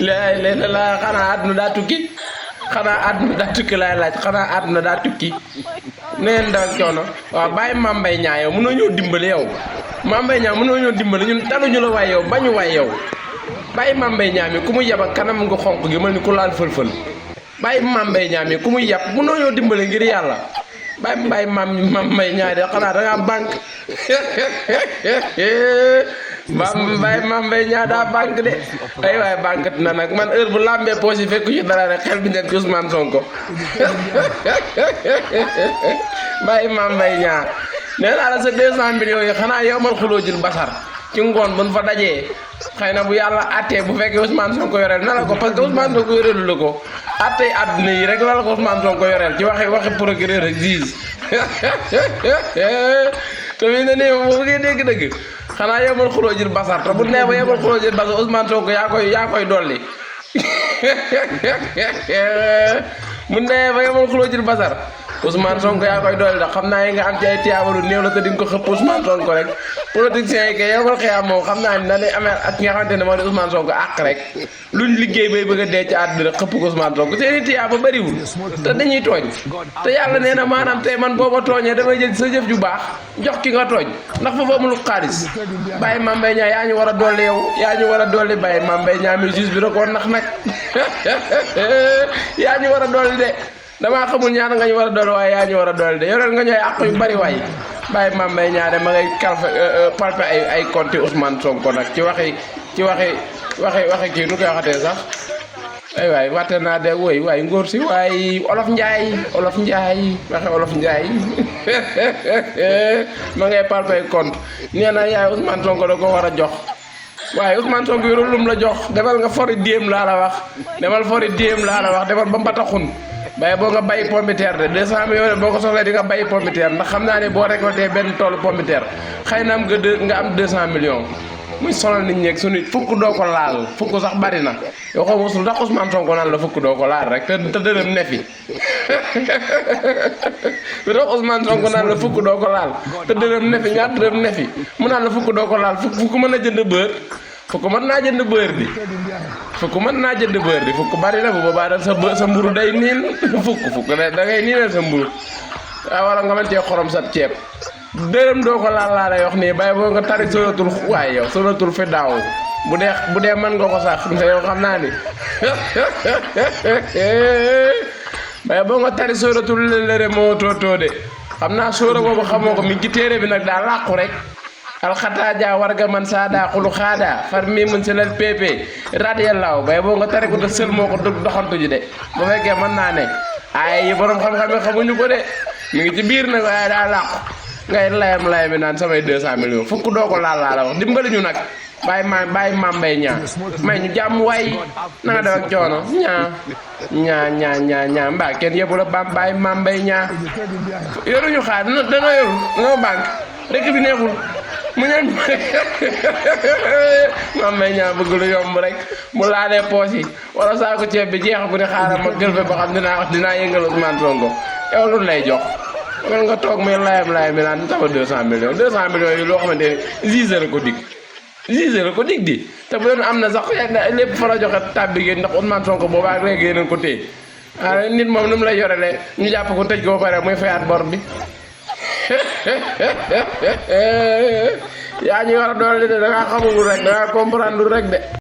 laay leen la xanaa àdduna daa tukki xanaa àdduna daa tukki laay laaj xanaa àdduna daa tukki neen da coono waaw bàyyi Mame Mbaye Niang yow mënoo ñëw dimbali yow Mame Mbaye Niang mënoo ñëw dimbali ñun taluñu la waay yow bañu waay yow bàyyi Mame Mbaye Niang mi ku muy yab ak kanam nga xonq gi mel ni ku laal fël-fël bàyyi Mame Mbaye Niang mi ku muy yab mënoo ñëw dimbali ngir yàlla bàyyi Mame Mbaye Niang de xanaa da ngaa banque Mame Mbaye Niang daa banque de ay waay banque na nag man heure bu lambee poche yi fekk ci dara rek xel bi dem ci Ousmane Sonko bàyyi Mame Mbaye Niang nee naa la sa 200 millions yi xanaa yow mal xuloo jël basar ci ngoon buñ fa dajee xëy na bu yàlla attee bu fekkee Ousmane Sonko yoreel na la ko parce que Ousmane Sonko yoreelu la ko attey àdduna yi rek la la ko Ousmane Sonko yoreel ci waxi procureur ak juge te fii ne nii bu ngeen dégg-dëgg xanaa yemal xuloo jël basar te bu nee ba yemal xuloo jël basar Ousmane Sonko yaa koy dolli bu nee ba yemal xuloo jël basar Ousmane Sonko yaa koy dolli ndax xam naa yi nga am ci ay tiyaabalu néew la te di nga ko xëpp Ousmane Sonko rek politiciens yi kay yemal xiyaam moom xam naa ni dañuy amee ak ki nga xamante ne moo di Ousmane Sonko àq rek luñ liggéey bay bëgg a dee ci àdduna rek xëpp ko Ousmane Sonko seen i tiyaaba bëriwul te dañuy tooñ te yàlla nee na maanaam tey man boo ma tooñee damay jël sa jëf ju baax jox ki nga tooñ ndax foofu amul xaalis bàyyi Mame Mbaye Niang yaa ñu war a dolli yow yaa ñu war a dolli bàyyi Mame Mbaye Niang mi juge bi da koo nax nag yaa ñu war a dolli de damaa xamul ñaata nga ñu war a dolli waaye yaa ñu war a dolli de yoreel nga ñooy àq yu bari waay bàyyi Mame Mbaye Niang de ma ngay palpe ay compte Ousmane Sonko nag ci waxi kii nu koy waxatee sax ay waay wàtte naa de woy waay ngóor si waay olof njaay waxe olof njaay ma ngay palpe ay compte nee na yaay Ousmane Sonko da ko war a jox waaye Ousmane Sonko yorul lum la jox demal nga fori déem laa la wax demal ba mbataxun baye boo nga bàyyi pomme de terre de 200 millions boo ko soxlee di nga bàyyi pomme de terre ndax xam naa ne boo récolté benn toolu pomme de terre xëy na nga am 200 millions muy sonal nit ñi ak suñu fukk doo ko laal fukk sax bari na yoo xam mosul ndax Ousmane Sonko naan la fukk doo ko laal rek te dërëm ne fi lu tax Ousmane Sonko naan la fukk doo ko laal te dërëm ne fi ñaar dërëm ne fi mu naan la fukk doo ko laal fukk mën a jënd beurre fukk mën naa jënd beurre bi fukk bari na bu boobaa da sa mburu day niin fukk da ngay niinal sa mburu waaw wala nga mën cee xorom sa ceeb dërëm doo ko laal laa lay wax nii bàyyi boo nga tari suratul waaye yow suratul fi daaw bu dee mën nga ko sax yow xam naa ni bàyyi boo nga tari suratul lëre moo tootoo de xam naa sóora boobu xamoo ko mi ngi ci téere bi nag daa làqu rek alxataaja warga man saada xulu xaada far mi mun si lal pp radiyallahu bay boo nga tari ko te sël moo ko doxantu ji de bu fekkee mën naa ne ay yi borom xam-xam yi xamuñu ko de mi ngi ci biir nag waaye daa làqu ngay layam naan samay 200 millions fukk doo ko laal laa la wax dimbali ñu nag bàyyi Mame Mbaye Niang may ñu jàmm waay na nga def ak coono ñaa mbaa kenn yëpp la bàyyi Mame Mbaye Niang yoruñu xaar dana yoru noo banque rek bi neexul mu ñaan Mame Mbaye Niang bëgg lu yomb rek mu laalee poos yi wala saako ceeb bi jeexagu ne xaaral ma gëlfe ba xam dinaa yëngal Ousmane Sonko yow lu lay jox wala nga toog muy layam bi naan sama 200 millions yi loo xamante ne gisé la ko dig di te bu doon am na sax lépp fa la joxe tàbbi ngeen ndax Ousmane Sonko booba ak léegi yéen a ko téye nit moom ni mu lay yorele ñu jàpp ko tëj ko ba pare muy fayaat bor bi yaa ñu war a doole de da ngaa xamul rek da ngaa comprendre rek de